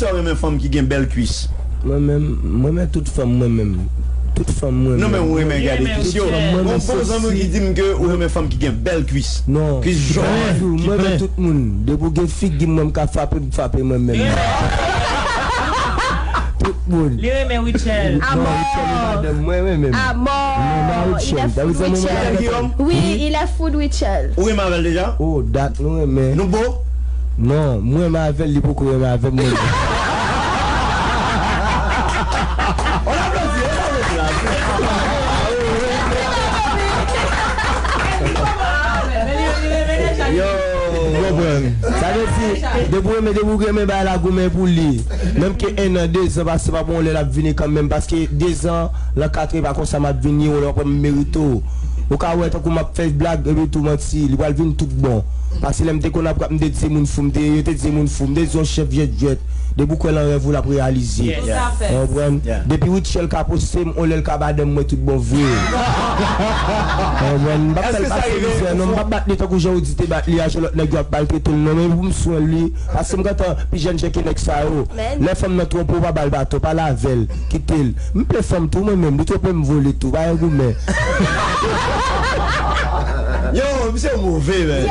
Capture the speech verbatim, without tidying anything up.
Ou renmen fanm ki gen bèl kwis? Mwen menm, mwen renmen tout fanm mwen menm. Tout fanm mwen menm. Non, men ou renmen gade kwis yo. Gon bon zanmi ki di m ke ou renmen fanm ki gen bèl kwis. Non. Kwis jòn. Mwen renmen tout moun. Depi w gen figi mwen, m ka frape, m frape mwen menm. Tout moun. Li renmen Rutshelle. Amò. Rutshelle e madanm mwen, mwen menm. Amò. Mwen renmen Rutshelle. Sa vle di mwen renmen Rutshelle. Wi, il est fou de Rutshelle. Ou renmen avè l deja? Oh, dat nou renmen. Nou bo? Non, mwen renmen avè l, li poko renmen avè m, mwen. On applaudit, on applaudit la. Yo, ou konprann. Sa vle di, depi w renmen, depi w renmen bagay la, goumen pou li. Menm ke en an, de zan pase, pa bon lè l ap vini kanmenm, paske de zan, lan katreven pa konsa m ap vini, ou lè w pran m merite w. Ou ka wè tankou m ap fè blag, epi tou manti, li pral vin tout bon. Paske lè m te konn ap rap, m te di se moun fou, m te, yo te di se moun fou, m te di yon chèf vyè djwèt. Depi w kwè lan rèv ou, l ap reyalize. Ou konprann? Depi Rutshelle ka poste m, on lè l ka madanm mwen tout bon vre. Ou konprann? M p ap fè l pase mizè, non, m p ap bat li tankou jan ou di te bat li a, jan lòt nèg yo ap maltrete l, non, men pou m swen li, paske m gentan pi jèn jan ke nèg sa yo. Lè fanm nan twonpe w, pa ba l baton, pale avè l, kite l. M plen fanm tou mwen menm, li twonpe m vole tou, pa yon goumen. Yo, misye move, men.